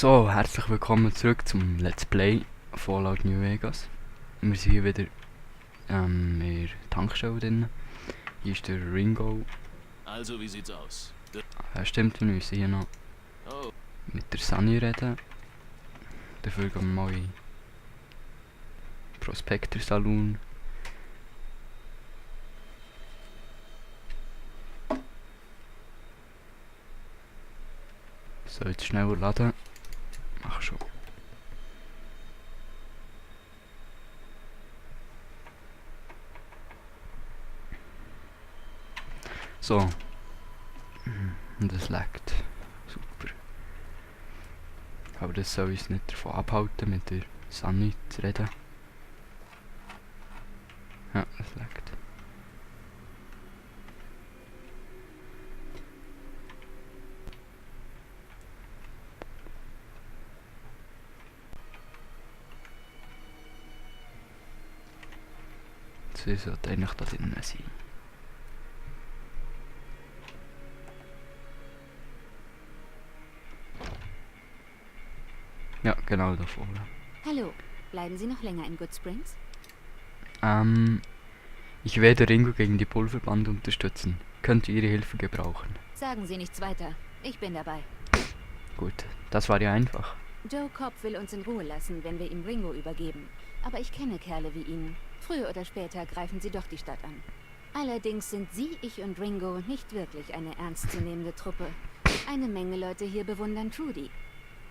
So, herzlich willkommen zurück zum Let's Play Fallout New Vegas. Wir sind hier wieder in der Tankstelle drin. Hier ist der Ringo. Also, wie sieht's aus? Stimmt, wir müssen hier noch Oh, mit der Sunny reden. Dafür gehen wir mal in den Prospector Saloon. So, jetzt schneller laden. Ach schon. So. Und das leckt. Super. Aber das soll uns nicht davon abhalten, mit der Sunny zu reden. Ja, das leckt. Sie sollte eigentlich da drinnen sein. Ja, genau da vorne. Hallo, bleiben Sie noch länger in Good Springs? Ich werde Ringo gegen die Pulverbande unterstützen. Könnte Ihre Hilfe gebrauchen. Sagen Sie nichts weiter. Ich bin dabei. Gut, das war ja einfach. Joe Cobb will uns in Ruhe lassen, wenn wir ihm Ringo übergeben. Aber ich kenne Kerle wie ihn. Früher oder später greifen sie doch die Stadt an. Allerdings sind Sie, ich und Ringo nicht wirklich eine ernstzunehmende Truppe. Eine Menge Leute hier bewundern Trudy.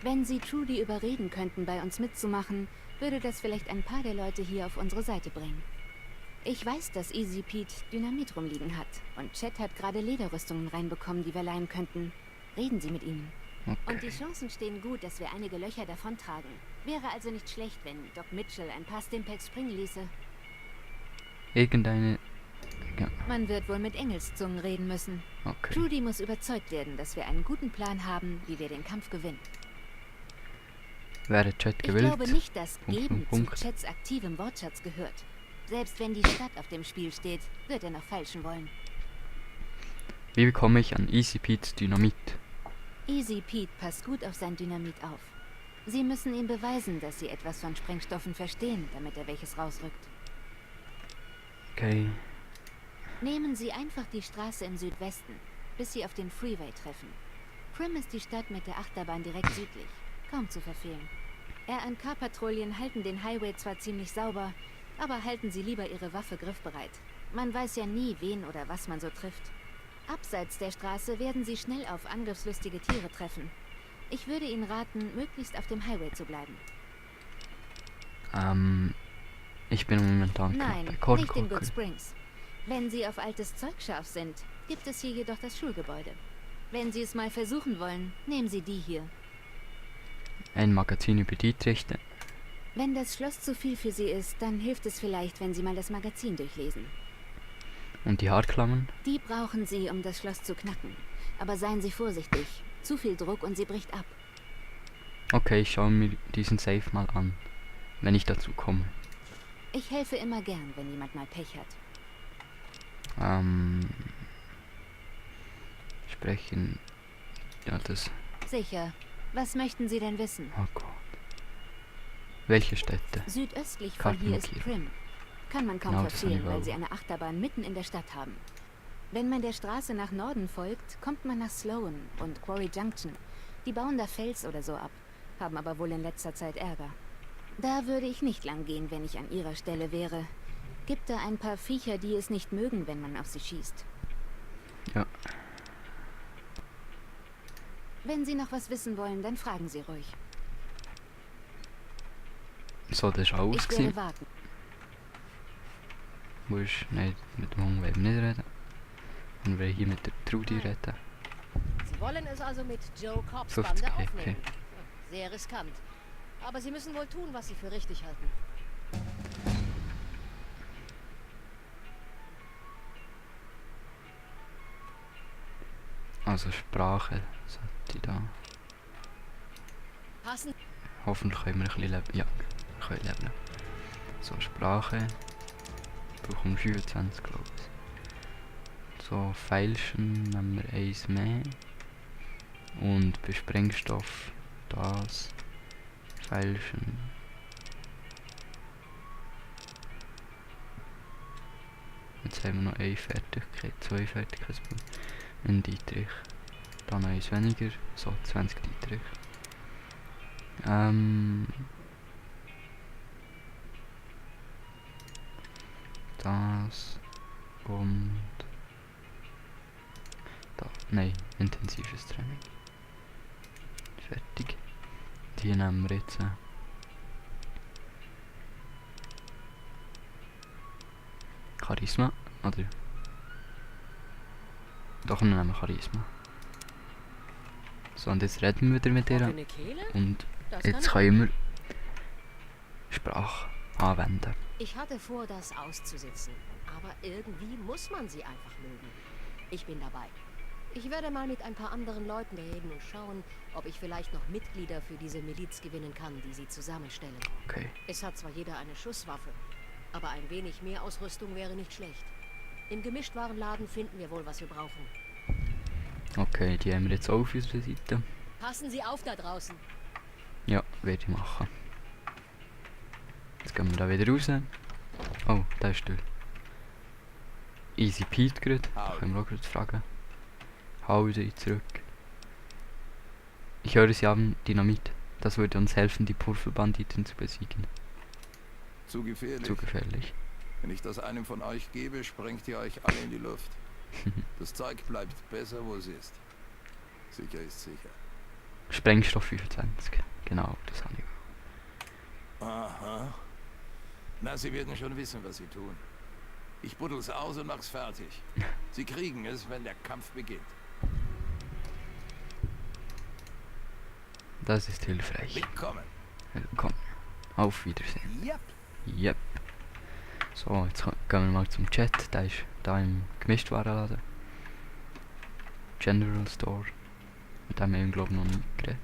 Wenn Sie Trudy überreden könnten, bei uns mitzumachen, würde das vielleicht ein paar der Leute hier auf unsere Seite bringen. Ich weiß, dass Easy Pete Dynamit rumliegen hat. Und Chet hat gerade Lederrüstungen reinbekommen, die wir leihen könnten. Reden Sie mit ihnen. Und die Okay. Chancen stehen gut, dass wir einige Löcher davontragen. Wäre also nicht schlecht, wenn Doc Mitchell ein paar Stimpaks springen ließe. Irgendeine... Ja, Man wird wohl mit Engelszungen reden müssen. okay. Trudy muss überzeugt werden, dass wir einen guten Plan haben, wie wir den Kampf gewinnen. Wäre Chat Ich gewillt? glaube nicht, dass Punkt, Geben Punkt, Punkt. zu Chats aktivem Wortschatz gehört. Selbst wenn die Stadt auf dem Spiel steht, wird er noch feilschen wollen. Wie bekomme ich an Easy Pete Dynamit? Easy Pete passt gut auf sein Dynamit auf. Sie müssen ihm beweisen, dass Sie etwas von Sprengstoffen verstehen, damit er welches rausrückt. Okay. Nehmen Sie einfach die Straße im Südwesten, bis Sie auf den Freeway treffen. Prim ist die Stadt mit der Achterbahn direkt südlich, kaum zu verfehlen. RNK-Patrouillen halten den Highway zwar ziemlich sauber, aber halten Sie lieber Ihre Waffe griffbereit. Man weiß ja nie, wen oder was man so trifft. Abseits der Straße werden Sie schnell auf angriffslustige Tiere treffen. Ich würde Ihnen raten, möglichst auf dem Highway zu bleiben. Ich bin momentan Nein, knapp bei nicht in Good Kordkoker. Springs. Wenn Sie auf altes Zeug scharf sind, gibt es hier jedoch das Schulgebäude. Wenn Sie es mal versuchen wollen, nehmen Sie die hier. Ein Magazin über Dietrichte. Wenn das Schloss zu viel für Sie ist, dann hilft es vielleicht, wenn Sie mal das Magazin durchlesen. Und die Haarklammern? Die brauchen Sie, um das Schloss zu knacken. Aber seien Sie vorsichtig. Zu viel Druck und sie bricht ab. Okay, ich schaue mir diesen Safe mal an, wenn ich dazu komme. Ich helfe immer gern, wenn jemand mal Pech hat. Sprechen... Ja, das... Sicher. Was möchten Sie denn wissen? Oh Gott. Welche Städte? Südöstlich von hier ist Kartenmarkierung. Prim. Kann man kaum Genau, das verfehlen, habe ich weil auch. sie eine Achterbahn mitten in der Stadt haben. Wenn man der Straße nach Norden folgt, kommt man nach Sloan und Quarry Junction. Die bauen da Fels oder so ab, haben aber wohl in letzter Zeit Ärger. Da würde ich nicht lang gehen, wenn ich an ihrer Stelle wäre. Gibt da ein paar Viecher, die es nicht mögen, wenn man auf sie schießt. Ja. Wenn Sie noch was wissen wollen, dann fragen Sie ruhig. So, das war alles Ich gewesen. werde warten. Musst nicht mit dem Hunger nicht reden. Und wir hier mit der Trudy reden. Sie wollen es also mit Joe Cobbs 50, Bande okay. aufnehmen. Sehr riskant. Aber Sie müssen wohl tun, was Sie für richtig halten. Also Sprache sollte da. Passen. Hoffentlich können wir ein bisschen leben. Ja, wir können leben. So, Sprache. Brauchen wir 25, glaube ich. So, Feilschen nehmen wir eins mehr. Und bei Sprengstoff Das. Pfeilchen. Jetzt haben wir noch eine Fertigkeit, 2 Fertigkeitspunkte. Ein Dietrich. Dann eins weniger, so 20 Dietrich. Das und da. Nein, intensives Training. Fertig. Die nehmen wir jetzt. Charisma, oder? Doch, wir nehmen Charisma. So, und jetzt reden wir wieder mit ihr. Offene Kehle? Und Das kann jetzt ich. können wir Sprache anwenden. Ich hatte vor, das auszusitzen. Aber irgendwie muss man sie einfach mögen. Ich bin dabei. Ich werde mal mit ein paar anderen Leuten reden und schauen, ob ich vielleicht noch Mitglieder für diese Miliz gewinnen kann, die sie zusammenstellen. Okay. Es hat zwar jeder eine Schusswaffe, aber ein wenig mehr Ausrüstung wäre nicht schlecht. Im Gemischtwarenladen finden wir wohl, was wir brauchen. Okay, die haben wir jetzt auch auf unserer Seite. Passen Sie auf da draußen. Ja, werde ich machen. Jetzt gehen wir da wieder raus. Oh, da ist der Easy Pete gerade. Da können wir auch gerade fragen. Hau wieder zurück. Ich höre, sie haben Dynamit. Das würde uns helfen, die Pulverbanditen zu besiegen. Zu gefährlich. Zu gefährlich. Wenn ich das einem von euch gebe, sprengt ihr euch alle in die Luft. Das Zeug bleibt besser, wo es ist. Sicher ist sicher. Sprengstoff 25. Genau, das habe ich. Aha. Na, sie werden schon wissen, was sie tun. Ich buddel's aus und mach's fertig. Sie kriegen es, wenn der Kampf beginnt. Das ist hilfreich. Willkommen. Willkommen. Auf Wiedersehen. Yep. Yep. So, jetzt gehen wir mal zum Chat. Der ist da im Gemischtwarenladen. General Store. Mit dem haben wir, glaube ich, noch nie geredet.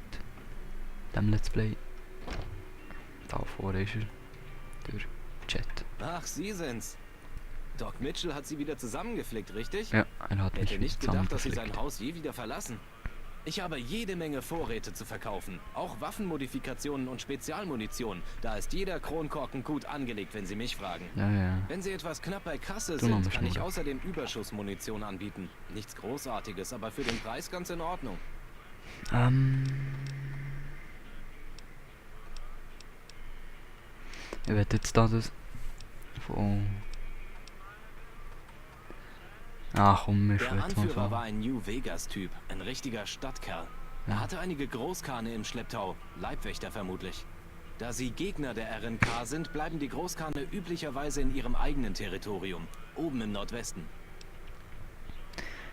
Dem Let's Play. Da vorne ist er. Der Chat. Ach, Sie sind's. Doc Mitchell hat Sie wieder zusammengeflickt, richtig? Ja, er hat mich Hätte wieder nicht gedacht, dass Sie sein zusammengeflickt. Haus je wieder verlassen. Ich habe jede Menge Vorräte zu verkaufen. Auch Waffenmodifikationen und Spezialmunition. Da ist jeder Kronkorken gut angelegt, wenn Sie mich fragen. Ja, ja. Wenn Sie etwas knapp bei Kasse Du noch sind, mal kann ich schnuller. außerdem Überschussmunition anbieten. Nichts Großartiges, aber für den Preis ganz in Ordnung. Ich werde jetzt da das von... Ach komm, ich Der will jetzt mal Anführer war so. ein New Vegas-Typ, ein richtiger Stadtkerl. Er Ja. hatte einige Großkane im Schlepptau, Leibwächter vermutlich. Da sie Gegner der RNK sind, bleiben die Großkane üblicherweise in ihrem eigenen Territorium, oben im Nordwesten.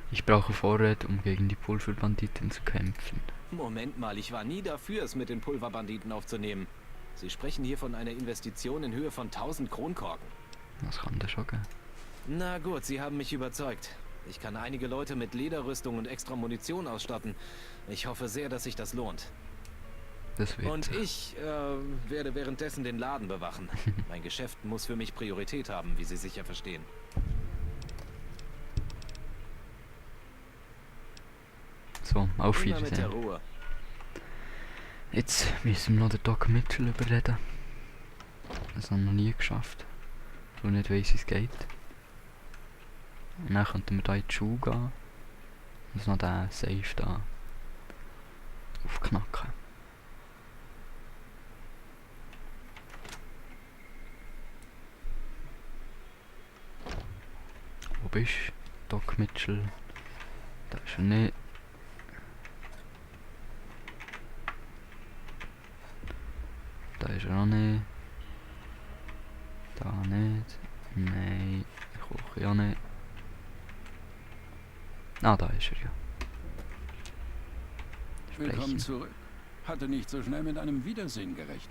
Ich brauche Vorräte, um gegen die Pulverbanditen zu kämpfen. Moment mal, ich war nie dafür, es mit den Pulverbanditen aufzunehmen. Sie sprechen hier von einer Investition in Höhe von 1000 Kronkorken. Was kann das schon geben? Na gut, Sie haben mich überzeugt. Ich kann einige Leute mit Lederrüstung und extra Munition ausstatten. Ich hoffe sehr, dass sich das lohnt. Das wird Und so. ich werde währenddessen den Laden bewachen. Mein Geschäft muss für mich Priorität haben, wie Sie sicher verstehen. So, auf Immer mit der Wiedersehen. Ruhe. Jetzt müssen wir noch den Doc Mitchell überreden. Das haben wir noch nie geschafft. Weil ich nicht weiss, wie es geht. Und dann könnten wir da in die Schule gehen. Und noch den Safe da aufknacken. Wo bist du, Doc Mitchell? Da ist er nicht. Da ist er auch nicht. Da nicht. Nein, Küche auch nicht. Ah, da ist er ja. Willkommen Sprechen. zurück. Hatte nicht so schnell mit einem Wiedersehen gerechnet.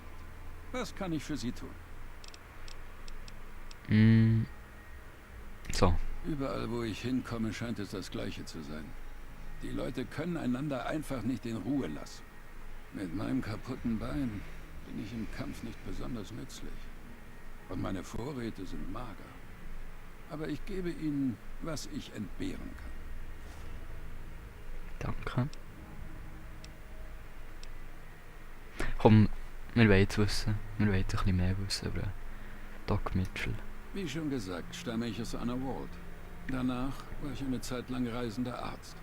Was kann ich für Sie tun? So, Überall, wo ich hinkomme, scheint es das Gleiche zu sein. Die Leute können einander einfach nicht in Ruhe lassen. Mit meinem kaputten Bein bin ich im Kampf nicht besonders nützlich. Und meine Vorräte sind mager. Aber ich gebe Ihnen, was ich entbehren kann. danke. Komm, wir wollen jetzt wissen. Wir wollen jetzt ein bisschen mehr wissen über Doc Mitchell. Wie schon gesagt, stamme ich aus Anna Ward. Danach war ich eine Zeit lang reisender Arzt.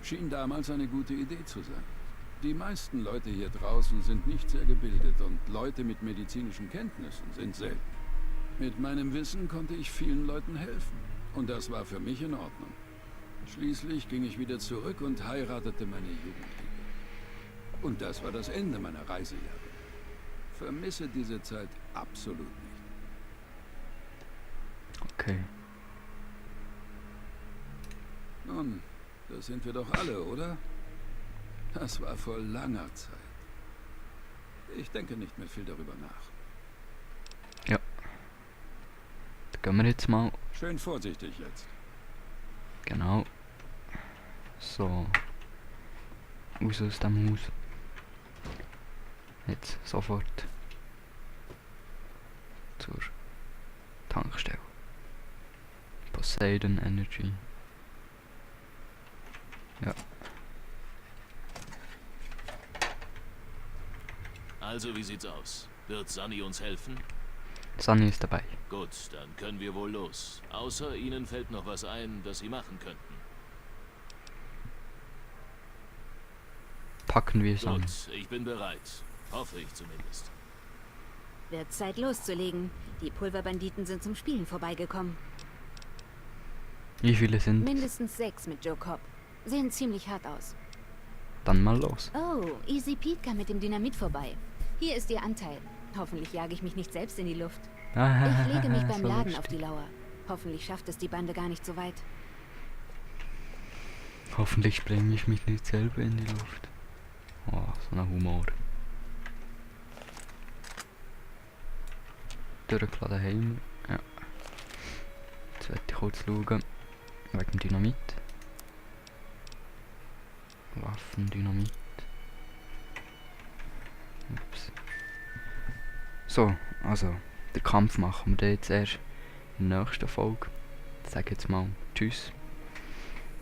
Schien damals eine gute Idee zu sein. Die meisten Leute hier draußen sind nicht sehr gebildet und Leute mit medizinischen Kenntnissen sind selten. Mit meinem Wissen konnte ich vielen Leuten helfen und das war für mich in Ordnung. Schließlich ging ich wieder zurück und heiratete meine Jugendliebe. Und das war das Ende meiner Reisejahre. Vermisse diese Zeit absolut nicht. Okay. Nun, das sind wir doch alle, oder? Das war vor langer Zeit. Ich denke nicht mehr viel darüber nach. Ja. Da gehen wir jetzt mal. Schön vorsichtig jetzt. Genau. So. Raus aus dem Haus. Jetzt sofort zur Tankstelle. Poseidon Energy. Ja. Also, wie sieht's aus? Wird Sunny uns helfen? Sunny ist dabei. Gut, dann können wir wohl los. Außer Ihnen fällt noch was ein, das Sie machen könnten. Packen wir Sunny. Gut, ich bin bereit. Hoffe ich zumindest. Wird Zeit loszulegen. Die Pulverbanditen sind zum Spielen vorbeigekommen. Wie viele sind? Mindestens 6 mit Joe Cobb. Sehen ziemlich hart aus. Dann mal los. Oh, Easy Pete kam mit dem Dynamit vorbei. Hier ist Ihr Anteil. Hoffentlich jage ich mich nicht selbst in die Luft. Ich lege mich beim So Laden auf lustig. die Lauer. Hoffentlich schafft es die Bande gar nicht so weit. Hoffentlich sprenge ich mich nicht selber in die Luft. Oh, so ein Humor. Durchgeladen heim. Ja. Jetzt werde ich kurz schauen. Wegen dem Dynamit. Waffendynamit. Ups. So, also, den Kampf machen wir dann jetzt erst in der nächsten Folge. Ich sage jetzt mal Tschüss.